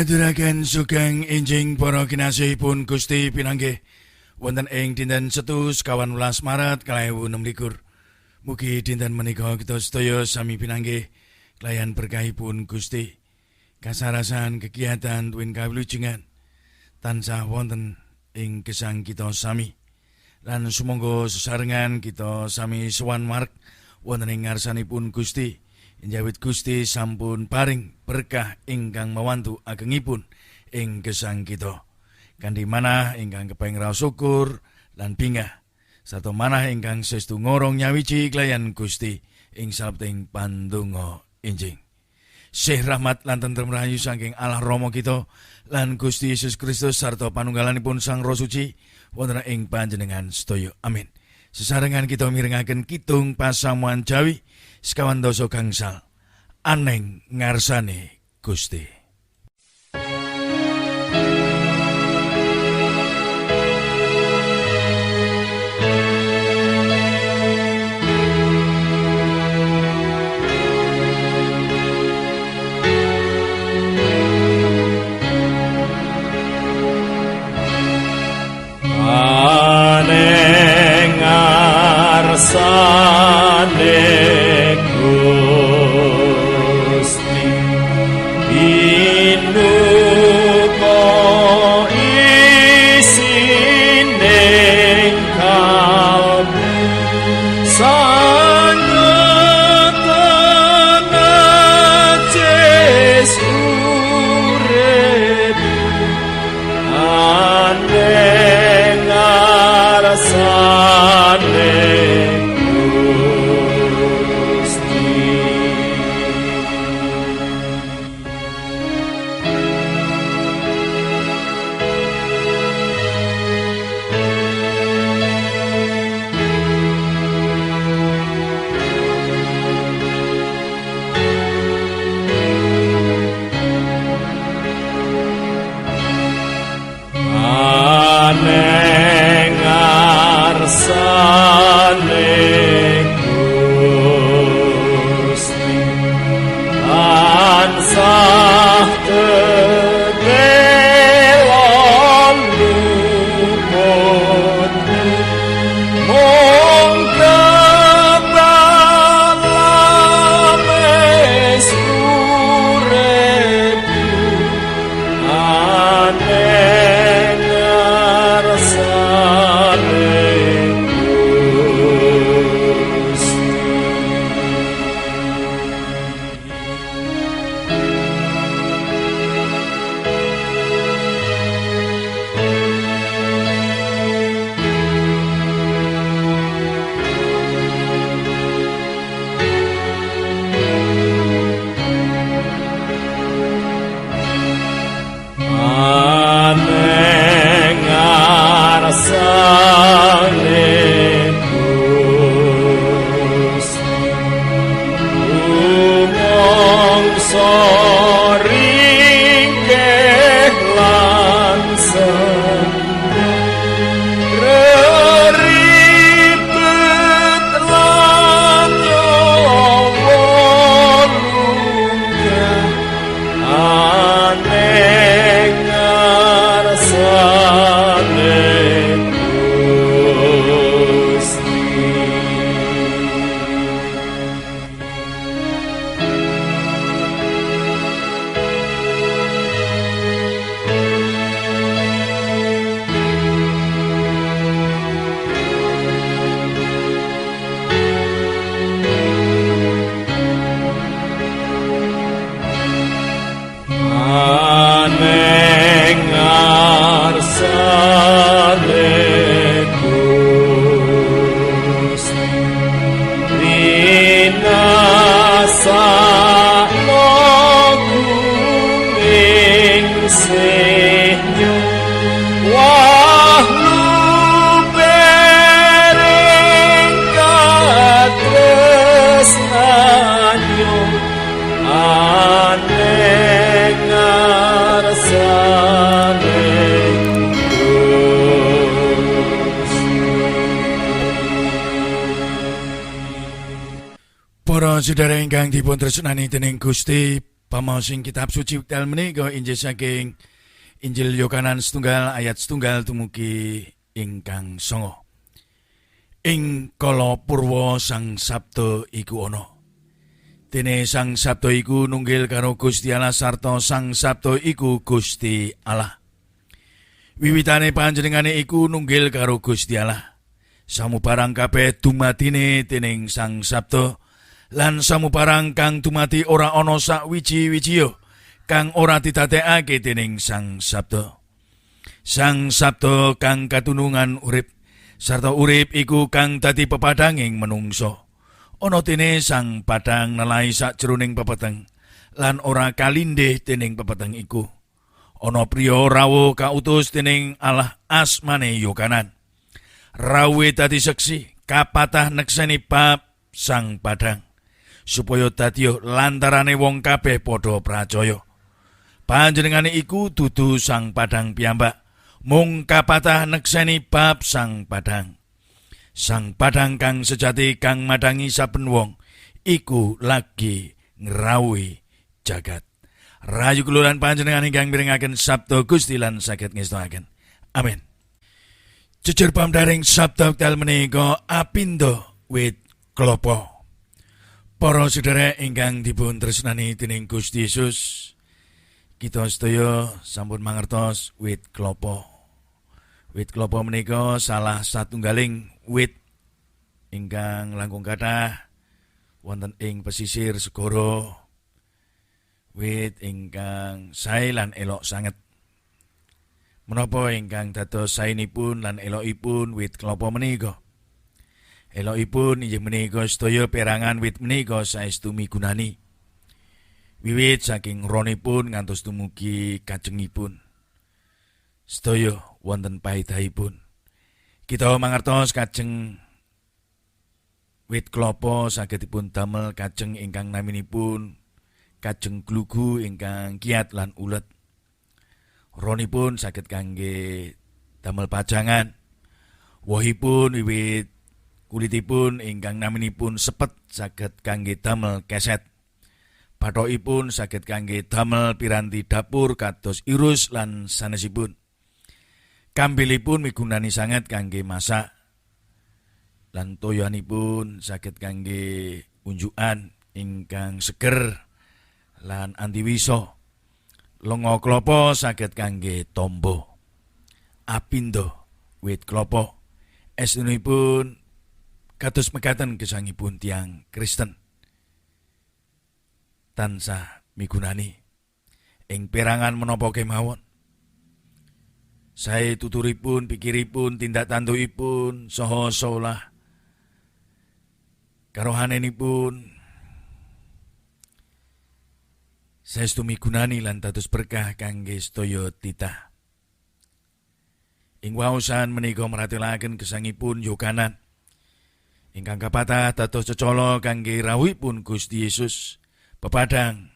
Kula aturaken sugeng enjing para kinasihipun Gusti pinanggih wonten ing dinten Setu 18 Maret 2026. Mugi dinten menika kita sedaya sami pinanggih kelayan berkahipun Gusti. Kasarasan kegiatan tuwin kawilujengan tansah wonten ing gesang kita sami. Lan sumangga sesarengan kita sami sowan marek wonten ing ngarsanipun Gusti. Njawit Gusti sampun paring berkah ingkang mawantu agengipun ing gesang kita. Kanthi manah ingkang kepeng raos syukur lan bingah sarta manah ingkang sestu ngorong nyawiji kelayan Gusti ing salebeting pandonga enjing. Sih rahmat lan tentrem rahayu saking Allah Rama kita lan Gusti Yesus Kristus sarta panunggalanipun Sang Roh Suci wonten ing panjenengan sedaya. Amin. Sesarengan kita mirengaken kidung pasamuan Jawi 25 gangsal. Aneng ngarsane Gusti. Aneng ngarsane Gusti pinuka isining kalbu sanget nacis urip aneng ngarsane Gusti. Aneng ngarsane Gusti tansah tetela luput mung kebalames uripku aneng ngarsane Gusti. Aneng ngarsane Gusti rumangsa ringkih lan sembah reribet lan nyawa lunggah aneng ngarsane Gusti. Aneng ngarsane Gusti rinasakno kuning senyo wahlu bereng katresnanyo aneng ngarsane Gusti. Para sedherek ingkang dipun tresnani dening Gusti, Pamaosing kitab suci wekdal menika injih saking Injil Yohanes setunggal ayat setunggal tumugi ingkang 9. Ing kala purwa Sang Sabda iku ana. Dene Sang Sabda iku nunggil karo Gusti Allah sarta Sang Sabda iku Gusti Allah. Wiwitane panjenengane iku nunggil karo Gusti Allah. Samubarang kabeh dumadine dening Sang Sabda lan samubarang kang dumadi ora ana sakwiji-wijiya kang ora didadekake dening Sang Sabda. Sang Sabda kang katunungan urip sarta urip iku kang dadi pepadhanging menungsa. Ana dene sang padhang nelahi sakjroning pepeteng lan ora kalindih dening pepeteng iku. Ana priya rawuh kautus dening Allah asmane Yohanan. Rawuhe dadi seksi kapatah nekseni bab sang padhang supaya dadi lantarane wong kabeh padha pracaya. Panjenengane iku dudu sang padhang piyambak, mung kapatah nekseni bab sang padhang. Sang padhang kang sejati kang madangi saben wong iku lagi ngrawuhi jagat. Rahayu kula lan panjenengan ingkang mirengaken sabda Gusti lan saged ngestoaken. Amin. Jejer pamdaring sabda wekdal menika apindo wit klopo. Para sedherek ingkang dipun tresnani dening Gusti Yesus, kita sedaya sampun mangertos wit klopo. Wit klopo menika salah satunggaling wit ingkang langkung kathah wonten ing pesisir segara. Wit ingkang sae lan elok sanget. Menapa ingkang dados saenipun lan elokipun wit klopo menika? Elokipun inggih menika sedaya perangan wit menika saestu migunani. Wiwit saking ronipun ngantos dumugi kajengipun. Sedaya wonten paedahipun. Kita mangertos kajeng wit klopo saged dipun damel kajeng ingkang naminipun kajeng glugu ingkang kiat lan ulet. Ronipun saged kangge damel pajangan. Wohipun wiwit kulitipun ingkang naminipun sepet saged kangge damel keset. Bathokipun saged kangge damel piranti dapur kados irus lan sanesipun. Kambilipun migunani sanget kangge masak. Lan toyanipun saged kangge unjukan ingkang seger lan antiwisa. Lenga klapa saged kangge tombo. Apindo wit klapa estunipun kados mekaten gesangipun tiyang Kristen. Tansah migunani ing perangan menapa kemawon. Sae tuturipun, pikiripun, tindak tandukipun saha solah karohanenipun saestu migunani lan dados berkah kangge sedaya titah. Ing waosan menika meratelaken gesangipun Yohanan ingkang kapatah dados cecala kangge rawuhipun Gusti Yesus, pepadang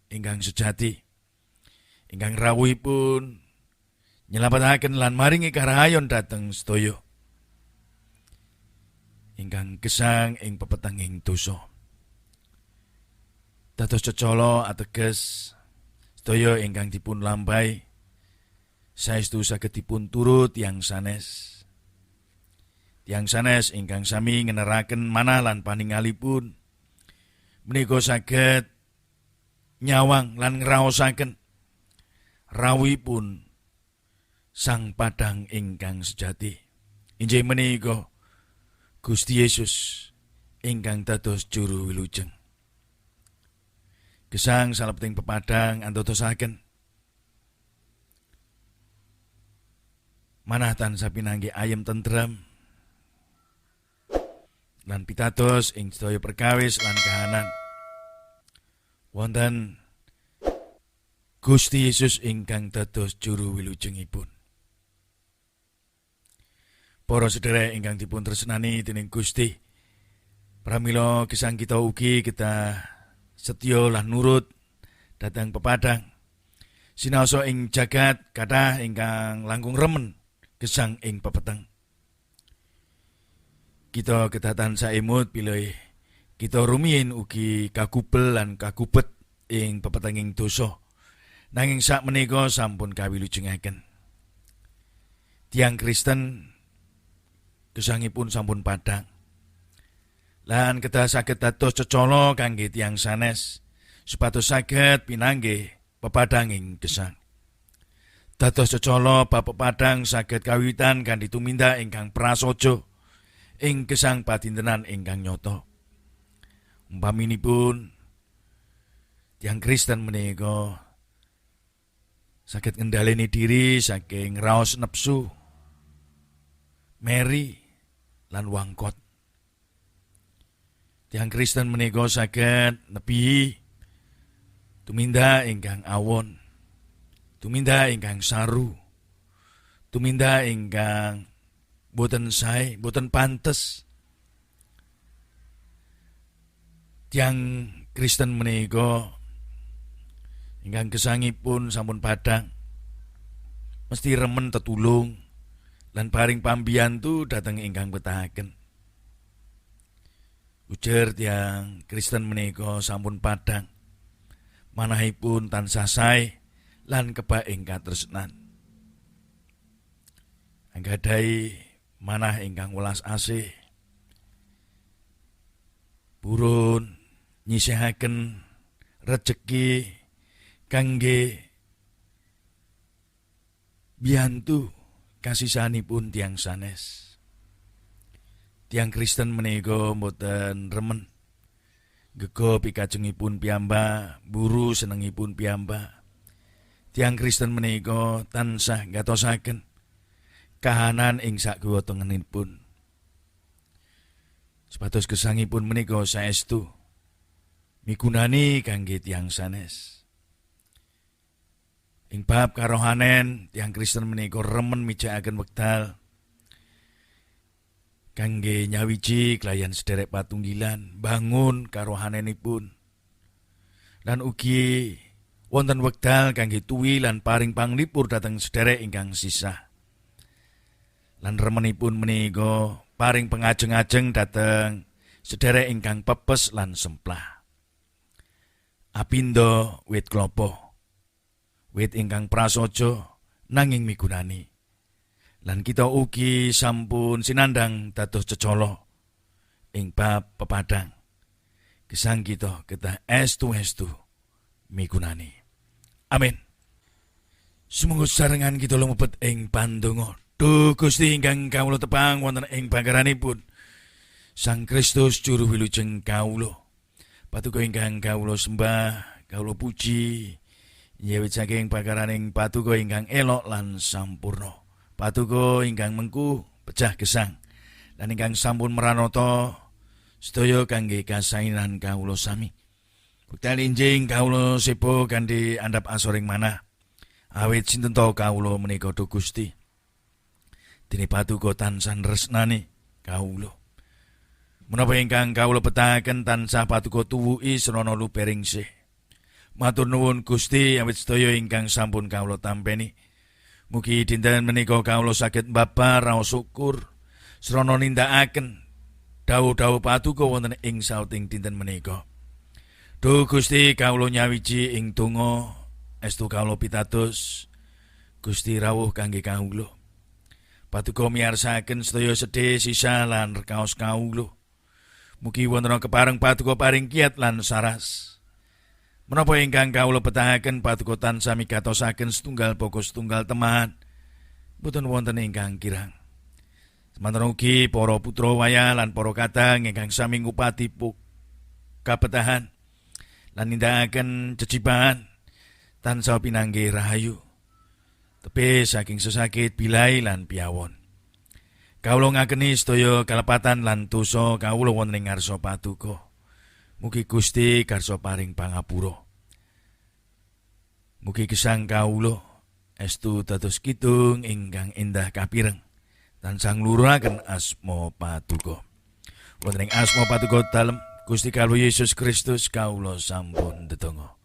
ingkang sejati, ingkang rawuhipun nyelametaken lan maringi karahayon dhateng sedaya ingkang gesang ing pepetenging dosa. Dados cecala ateges sedaya ingkang dipun lampahi saestu saged dipun turut tiyang sanes. Tiyang sanes ingkang sami ngeneraken manah lan paningalipun menika saged nyawang lan ngraosaken rawuhipun Sang Padhang ingkang sejati. Inggih menika Gusti Yesus ingkang dados juru wilujeng. Gesang salebeting pepadang antotosaken manah tansah pinanggih ayem tentrem lan pitados ing sedaya perkawis lan kahanan. Wonten Gusti Yesus ingkang dados juru wilujengipun. Para sedherek ingkang dipun tresnani dening Gusti, pramila gesang kita ugi kita setya lan nurut dhateng pepadang. Sinaosa ing jagat kathah ingkang langkung remen gesang ing pepeteng. Kita kedah tansah emut bilih kita rumiyin ugi kagubel lan kagubet ing pepetenging dosa. Nanging sak menika sampun kawilujengaken. Tiyang Kristen gesangipun sampun padhang. Lan kedah saged dados cecala kangge tiyang sanes supados saged pinanggih pepadhanging gesang. Dados cecala bab pepadhang saged kawiwitan kanthi tumindak ingkang prasaja ing gesang padintenan ingkang nyata. Umpaminipun tiyang Kristen menika saged ngendhaleni diri saking raos nepsu, meri lan wangkot. Tiyang Kristen menika saged nebihi tumindak ingkang awon, tumindak ingkang saru, tumindak ingkang boten sae, boten pantes. Tiyang Kristen menika ingkang gesangipun sampun padhang mesti remen tetulung lan paring pambiyantu dhateng ingkang betahaken. Ujar tiyang Kristen menika sampun padhang, manahipun tansah sae lan kebak ing katresnan. Anggadhahi manah ingkang welas asih, purun nyisihaken rejeki kangge biyantu kasisanipun tiyang sanes. Tiyang Kristen menika mboten remen gego pikajengipun piyambak, buru senengipun piyambak. Tiyang Kristen menika tansah gatosaken kahanan ing sakiwa tengenipun. Supados gesangipun menika saestu migunani kangge tiyang sanes. Ing bab karohanen, tiyang Kristen menika remen mijakaken wekdal kangge nyawiji kelayan sederek patunggilan, bangun karohanenipun. Lan ugi wonten wekdal kangge tuwi lan paring panglipur dhateng sederek ingkang sisah. Lan remenipun menika paring pengajeng-ajeng dhateng sederek ingkang pepes lan semplah. Apindo wit klopo, wit ingkang prasaja nanging migunani. Lan kita ugi sampun sinandang dados cecala ing bab pepadang. Gesang kita kedah estu-estu migunani. Amin. Sumangga sarengan kita lumebet ing pandonga. Duh Gusti ingkang kawula tepang wonten ing bangkaranipun Sang Kristus juru wilujeng kawula. Patuko ingkang kawula sembah, kawula puji, nyewit saking bangkaraning patuko ingkang elok lan sampurna. Patuko ingkang mengku pecah gesang lan ingkang sampun meranata sedaya kangge kasainan kawula sami. Wekdal injing kawula sepo kanthi andhap asoring manah. Awit sinten to kawula menika Duh Gusti. Dene patuko tansah tresnani kawula. Menapa ingkang kawula betahaken tansah patuko tuwuki srana lubering sih. Matur nuwun Gusti awit sedaya ingkang sampun kawula tampeni. Mugi dinten menika kawula saged mbabar raos syukur srana nindakaken dawuh-dawuh patuko wonten ing sauting dinten menika. Duh Gusti kawula nyawiji ing donga estu kawula pitados Gusti rawuh kangge kawula. Patuko miyarsakaken sedaya sedih sisa lan rekaos kawula. Mugi wonten kepareng patuko paring kiat lan saras. Menapa ingkang kawula betahaken patuko tansah migatosaken setunggal boko setunggal temahan, boten wonten ingkang kirang. Semanten ugi para putra wayah lan para kadang ingkang sami ngupati kabetahan lan nindakaken jejibahan tansah pinanggih rahayu. Tebih saking sesakit bilai lan piyawon. Kawula ngakeni sedaya kalepatan lan dosa kawula wonten ing ngarsa patuko. Mugi Gusti karsa paring pangapura. Mugi gesang kawula estu dados kidung ingkang endah kapireng tansah ngluraken asma patuko. Wonten ing asma patuko dalem Gusti kawula Yesus Kristus kawula sampun ndedonga.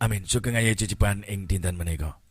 Amin. Sugeng ayo jejiban ing dinten menika.